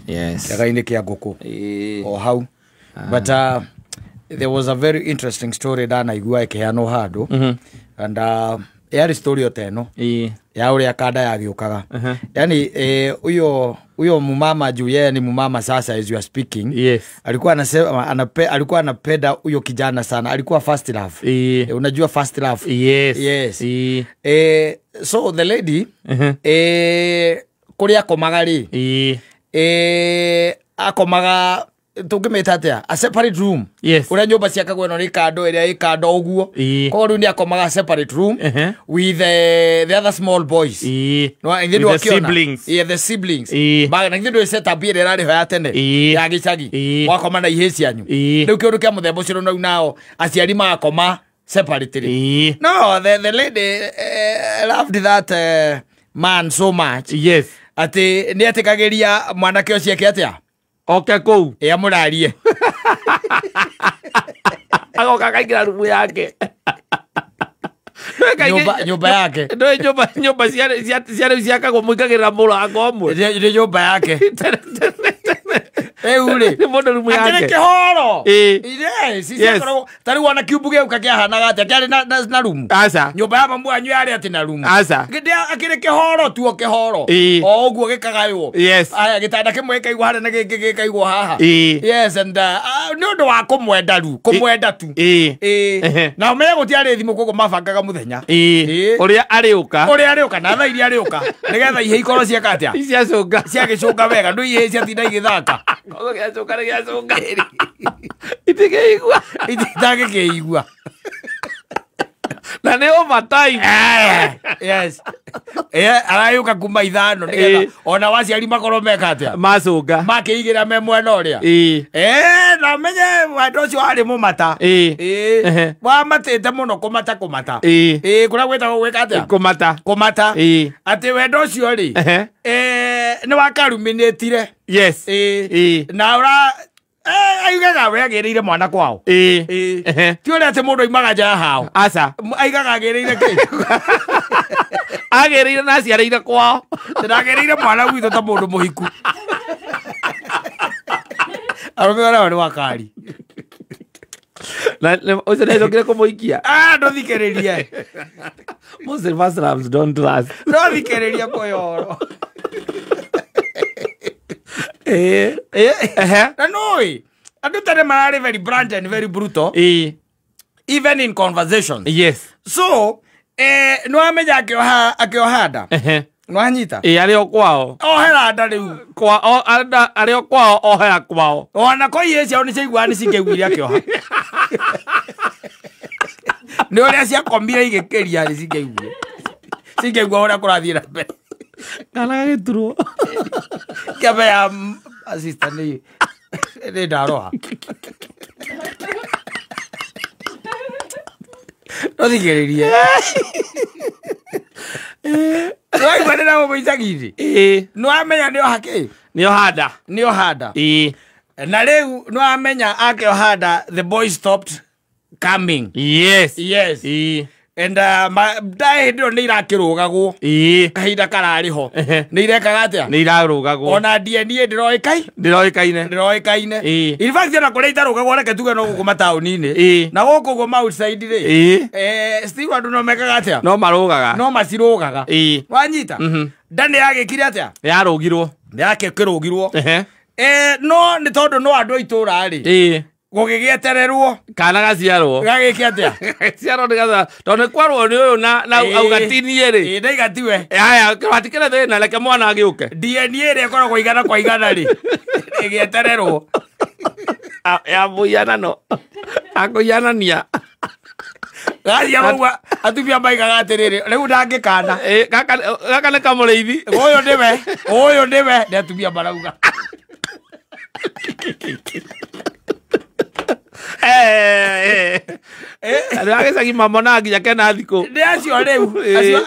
Yes. Kĩaga-inĩ kĩa ngũkũ. Ĩĩ. O hau, but there was a very interesting story ndanaigua ĩkĩheanwo handũ, and yarĩ story o ta ĩno ya ũrĩa kanda yagĩũkaga. Yani huyo huyo mumama, juu yeye ni mumama sasa as you are speaking, alikuwa anasema alikuwa anapenda huyo kijana sana, alikuwa first love. Unajua first love? Yes. Yes. So the lady, kũrĩa akomaga rĩ, akomaga, tũngĩmĩta atĩa, a separate room. Ũrĩa nyũmba ciakagwo ĩno nĩ kando, ĩrĩa ĩ kando ũguo. Koguo rĩu nĩ akomaga separate room with the other small boys. No, ithuĩ With the ndwakĩona. siblings. Yeah, the siblings. Na ithuĩ ndũĩ setup ĩrĩa ĩrarĩ ho ya tene ya gĩcagi. Mwakoma na ihĩ cianyu. Rĩu kĩũndũ kĩa mũthemba ũcio, rĩu nao aciari magakoma separately. No, the lady loved that man so much atĩ nĩ etĩkagĩria mwanake ũcio eke atĩa? Oke kũu. Ĩ, amũrarie. Agoka akaingĩra rumu yake. Nyũmba yake. Ndũĩ nyũmba cia rĩu ciakagwo mũingagĩrĩra mũrango ũmwe. Nĩ nyũmba yake. Tene, tene, tene. Rĩu rĩ, Nĩ mũndũ rumu akĩrĩ yake. kĩhoro. Yes, ciakoragwo ta rĩu ona kiumbu gĩũka kĩahanaga atĩa, kĩarĩ na rumu? Aca. Nyũmba ya mamu wanyu yarĩ atĩ na rumu? Aca. Akĩrĩ kĩhoro tu, o kĩhoro o ũguo gĩkagaywo. Aya, gĩtanda kĩmwe gĩkaigwo harĩa na gĩkĩ gĩkaigwo haha. Yes, and nĩ ũndũ wa kũmwenda ru, kũmwenda tu. Na ũmenye gũtiarĩ thimũ, koguo mabangaga mũthenya. Ũrĩa arĩũka. Ũrĩa arĩũka na thaa iria arĩũka, nĩgetha ihĩ ikorwo cieka atĩa? Ciacũnga. Ciagĩcũnga wega, ndũ ihĩ ciatinda igĩthaka. Koguo gĩacũnga nĩ gĩacũnga. Itikĩigua. Itangĩkĩigua. Na nĩ overtime. Yes. Arayũka kuma 5 nĩgetha ona waciari makorwo meka atĩa? Macũnga. Makĩigĩra me mwena ũrĩa. Na menye wendo ũcio warĩ mũmata. Wamatĩte mũno, kũmata kũmata. Kũrĩa gwĩtagwo gwĩka atĩa? Kũmata. Kũmata. Atĩ wendo ũcio rĩ, nĩ wakaruminĩtire. Na ũra aigaga we agĩrĩire mwana kwao. Ti ũrĩa atĩ mũndũ aimaga nja ya hao. Aca. Aigaga agĩrĩire kĩ? Agĩrĩire na aciarĩire kwao. Ndagĩrĩire mwana gwitũ ta mũndũ mũhiku. Arũme arĩa nĩ wakari. Na ũcio nĩ acokire kũmũikia. Ah, ndũthikĩrĩrie. Most first loves don't last. Ndũthikĩrĩrie kũyoro. Na nũĩ andũ tene mararĩ very blunt and very brutal even in conversations. So nĩwamenya akĩoha akĩoha nda. Nĩwanyita? Ĩĩ, arĩ o kwao. Ohera nda rĩu. Kwa o anda arĩ o kwao, ohera kwao. Ona ko ihĩ ciao nĩ ciaiguaga, nĩ cingĩaiguire akĩoha, nĩ ũrĩa ciakomire igĩkĩria, nĩ cingĩaiguire, cingĩaigua ũrĩa kũrathiĩ na mbere. Kana gagĩturwo. Kĩambe ya assistant nĩ ndaroha. Ndũthikĩrĩrie. Nĩwaigua ndĩ na gũkũ icagi-inĩ? Ĩĩ. Nĩwamenya nĩ oha kĩ? Nĩ oha nda. Nĩ oha nda. Na rĩu nĩwamenya akĩoha nda, the boy stopped coming. Yes. And ndaĩ hĩndĩ ĩyo nĩ irakĩrũgagwo. Kahinda kararĩ ho. Nĩ irekaga atĩa? Nĩ irarũgagwo. Ona DNA ndĩroĩkai Ndĩroĩkaine. Ndĩroĩkaine. In fact, ona kũrĩa itarũgagwo, reke tuge no gũkũ mataũni-inĩ na gũkũ ũguo outside rĩ, still andũ no mekaga atĩa? No marũgaga. No macirũgaga. Wanyita? Nda nĩ yagĩkire atĩa? Yarũgirwo. Nĩ yakĩrũgirwo. No nĩ tondũ no andũ a itũũra rĩ, gũgĩgĩetererwo Kana gaciarwo. Gagĩke atĩa? Gaciarwo nĩ gatha tondũ nĩ kwarwo nĩ ũyũ na auga tinie rĩ. Ĩĩ, ndaiga tiwe. Aya, hatikĩrĩ thĩna, reke mwana agĩũke. DNA ĩrĩa ĩkoragwo igana kwa igana rĩ, ĩgĩetererwo. Ya mũhianano akũhianania. Gaciarwo ũguo atumia maigaga atĩrĩrĩ, rĩu ndangĩkana. Ĩĩ, gaka nĩ kamũrĩithi. Ũyũ nĩwe, ũyũ nĩwe, nĩ atumia marauga. Andũ a gĩcagi mamonaga nginya kena thikũ. Nĩ acio rĩu,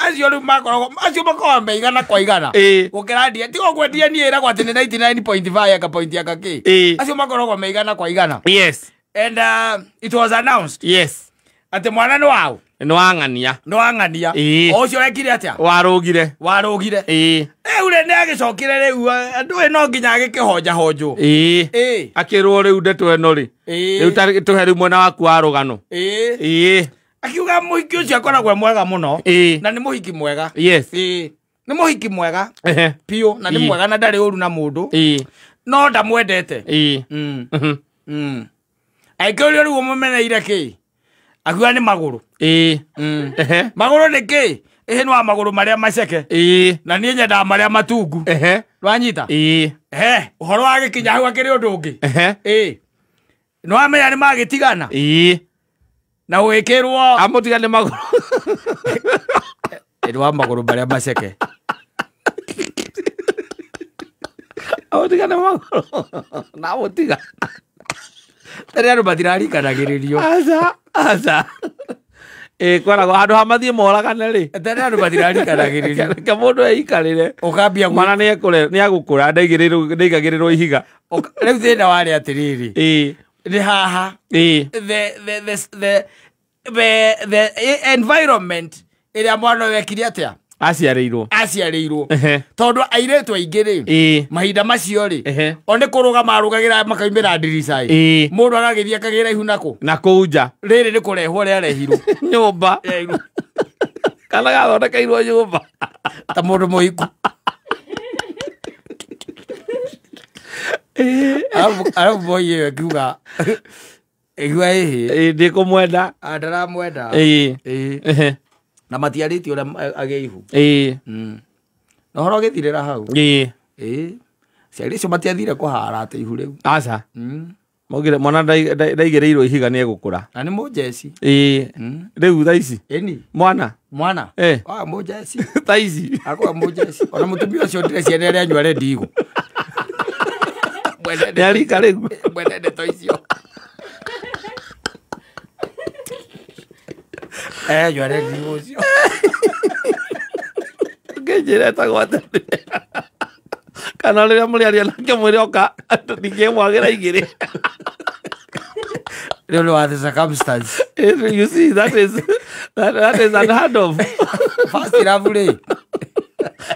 acio rĩu makoragwo, acio makoragwo me igana kwa igana gũkĩra DNA. Tiga ũguo DNA ĩragwo atĩ nĩ 99.5 aka point aka kĩ. Acio makoragwo me igana kwa igana. And it was announced atĩ mwana nĩ wao. Nĩ wang'ania. Nĩ wang'ania. Ĩĩ. O ũcio wekire atĩa? Warũgire. Warũgire. Ĩĩ. Rĩu rĩ nĩ agĩcokire rĩu andũ ĩ no nginya agĩkĩhonjahonjwo. Ĩĩ. Ĩĩ. Akĩrwo rĩu ndeto ĩno rĩ. Ĩĩ. Rĩu ta tũhe rĩu mwena waku wa rũgano. Ĩĩ. Ĩĩ. Akiuga mũhiki ũcio akoragwo e mwega mũno. Ĩĩ. Na nĩ mũhiki mwega. Yes. Ĩĩ. Nĩ mũhiki mwega Ehe. biũ na nĩ Ĩĩ. mwega na ndarĩ ũru na mũndũ. Ĩĩ. No ndamwendete. Ĩĩ. Mm. Mhm. Mm. Angĩkĩũrio rĩu ũmũmeneire kĩ? Akiuga nĩ magũrũ. Ĩĩ. Mm. Ehe. Magũrũ nĩ kĩ? Ĩhĩ nĩ wa magũrũ marĩa maceke. Ĩĩ. Na niĩ nyendaga marĩa matungu. Ehe. Wanyita? Ĩĩ. Ehe, ũhoro wa gĩkinya hau akĩrĩ ũndũ ũngĩ. Ehe. Ĩĩ. Nĩ wamenya nĩ magĩtigana Ĩĩ. na ũgĩkĩrwo Amũtiga nĩ magũrũ. nĩ wa magũrũ marĩa maceke. Amũtiga nĩ magũrũ. Na amũtiga. Tene andũ matirarikanagĩrĩrio. Aca. Aca. Ĩĩ kwaragwo handũ ha mathiĩ moragane rĩ. Tene andũ matirarikanagĩrĩrio. Reke mũndũ eikarĩre. Ũkambia Mwana nĩ agũkũra ndaigagĩrĩrwo ihiga. Rĩu thĩna warĩ atĩrĩrĩ. Ĩĩ. Nĩ haha. Ĩĩ. The environment ĩrĩa mwana ũyũ ekire atĩa? Aciarĩirwo. Aciarĩirwo. Ehe. Tondũ airĩtu aingĩ rĩ, Ĩĩ. mahinda macio rĩ, Ehe. o nĩ kũrũga marũgagĩra makaumĩra ndirica ĩ. Ĩĩ. Mũndũ agagĩthiĩ akagĩra ihu nakũ? Na kũu nja. Rĩrĩ nĩ kũrehwo rĩarehirwo. Nyũmba. Kana gathondekeirwo nyũmba. Ta mũndũ mũhiku. Arabu boy ĩyo ĩkiuga ĩkiuga ĩhĩ. Ĩĩ ndĩkũmwenda. Ndaramwenda. Ĩĩ. Ĩĩ. Ehe. Na matiarĩtie ũrĩa agĩe ihu. Ĩĩ. Na ũhoro ũgĩthirĩra hau. Ĩĩ. Ĩĩ. Aciari acio matiathire kũhara atĩ ihu rĩu. Aca. Maugire mwana ndaigĩrĩirwo ihiga nĩ egũkũra. Na nĩ mũnjeci. Ĩĩ. Rĩu thaa ici. Ĩni. Mwana. Mwana. Eh. Wa mũnjeci. Thaa ici. Akwa mũnjeci. Ona mũtumia ũcio ndĩreciria nĩ arĩanyua rendigũ. Nĩ arika rĩu. Mwene ndeto icio. Nyua rendigũ ũcio. Ngĩnjĩra etagwo atĩa. Kana rĩrĩa mũrĩaria nake mwĩre oka ndingĩmwagĩra igĩrĩ. Rĩu nĩ wa the circumstance. You see, that is unheard of. First love rĩ.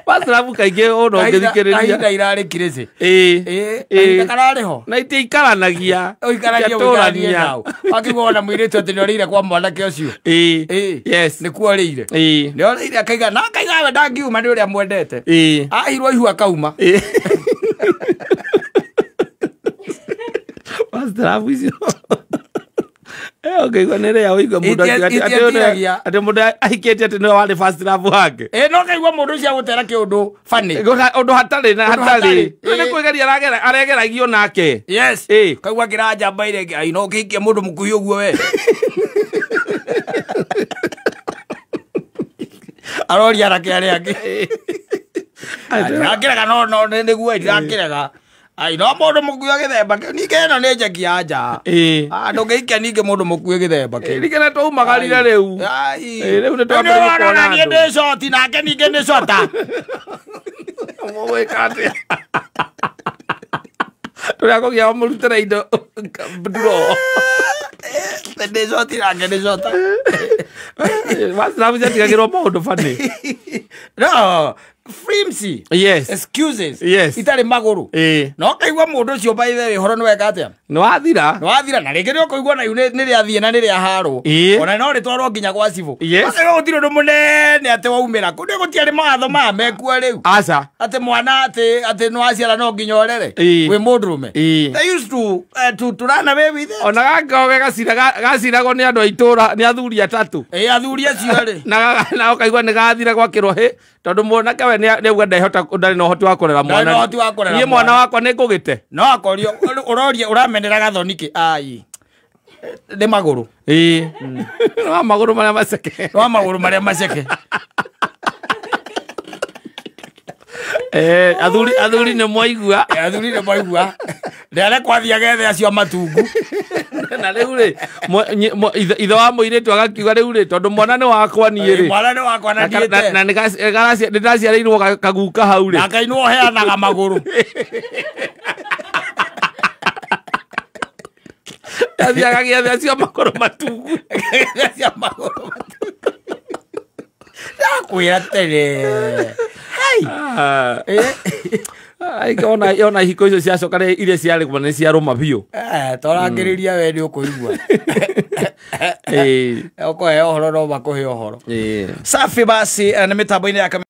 First love kaingĩ ũno ũngĩthikĩrĩria. Kahinda irarĩ kirĩcĩ. Ĩĩ. Ĩĩ. Kahinda kararĩ ho. Na itiikaranagia. Ũikaranagia ũikaranie nao. Wakiuga ona mũirĩtu atĩ nĩorĩire kwa mwanake ũcio. Ĩĩ. Ĩĩ. Yes. Nĩkuo orĩire. Ĩĩ. Nĩorĩire akaiga na akaiga we ndangiuma nĩ ũrĩa mwendete. Ĩĩ. Ahirwo ihu akauma. Ĩĩ. First love icio. Ũkaigua nĩ rĩa ũigua mũndũ atĩ mũndũ ahikĩtie atĩ nĩwe warĩ first love wake. Ĩĩ no kaigua mũndũ ũcio agũtera kĩũndũ funny. Ũndũ hatarĩ na hatarĩ. Nĩ kwĩgeria aregeragio nake. Yes. Ĩĩ. Kaigua kĩranjamba ire ai no ũkĩhikia mũndũ mũkuhĩ ũguo we. Aroria anake arĩa angĩ. Ndirakĩrega no nĩguo ndirakĩrega. Ai no mũndũ mũkuhĩ gĩthemba kĩu ningĩ ĩno nĩ njeki ya nja. Ĩĩ. Ndũngĩhikia ningĩ mũndũ mũkuhĩ gĩthemba kĩu. Ningĩ nĩ twaumagarire rĩu. Ai. Rĩu nĩ twambĩrĩirie kuona Niĩ andũ. ndĩ coti nake ningĩ nĩ cota. Mũgwĩka atĩa? Tũrĩa kũgĩa mũrutĩre indo nduro. Ndĩ coti nake nĩ cota. First love ciatigagĩrwo maũndũ funny. No. Flimsy. Yes. Excuses. Yes. Itarĩ magũrũ. Ĩĩ. No kaigua mũndũ ũcio by the way ũhoro nĩ weka atĩa? Nĩ wathira. Nĩ wathira na rĩngĩ nĩ ũkũigua na nĩ rĩathiĩ na nĩ rĩaharwo. Ĩĩ. Ona no rĩtwarwo nginya gwa cibũ. Yes. Ũkaigua gũtirĩ ũndũ mũnene atĩ waumĩra. Kũndũ gũtiarĩ mawatho maya mekuo rĩu. Aca. Atĩ mwana atĩ nĩ waciara no nginya ũrere. Ĩĩ. Wĩ mũndũrũme. Ĩĩ. They used to run away with it. Ona gaka gaciragwo nĩ andũ a itũũra nĩ athuri atatũ. Ĩĩ athuri acio rĩ. Na ũkaigua nĩ gathira gwakĩrwo hĩ tondũ mwanake we nĩ auga ndehota ndarĩ na ũhoti wa kũrera Ndarĩ na mwana. ũhoti wa kũrera Niĩ mwana wakwa nĩ ngũgĩte. No akorio ũroria ũramenera gathoni kĩ? Ai. Nĩ magũrũ. Ĩĩ. Nĩ wa magũrũ marĩa maceke. Nĩ wa magũrũ marĩa maceke. Athuri nĩ mwaigua. Athuri nĩ mwaigua. Nĩ kwathiaga ethe acio matungu. Na rĩu rĩ ithe wa mũirĩtu agakiuga rĩu rĩ tondũ mwana nĩ wakwa niĩ rĩ. Mwana nĩ wakwa na ndiĩte. Na nĩ ndaciarĩirwo kaguka hau rĩ. Na Ngai nĩwe ũheanaga magũrũ. Athiaga gĩethe acio magũrũ matungu. Acio magũrũ matungu. Ndakwĩra tene. Hai. Ah, Eh, ona ihiko icio ciacoka rĩ, iria ciarĩ kuma nĩ ciarũma biũ. Torangĩrĩria we nĩ ũkũigua. Ĩĩ. Ũkũheo ũhoro no makũhe ũhoro. Ĩĩ. Safi basi, nĩ mĩtambo-inĩ ya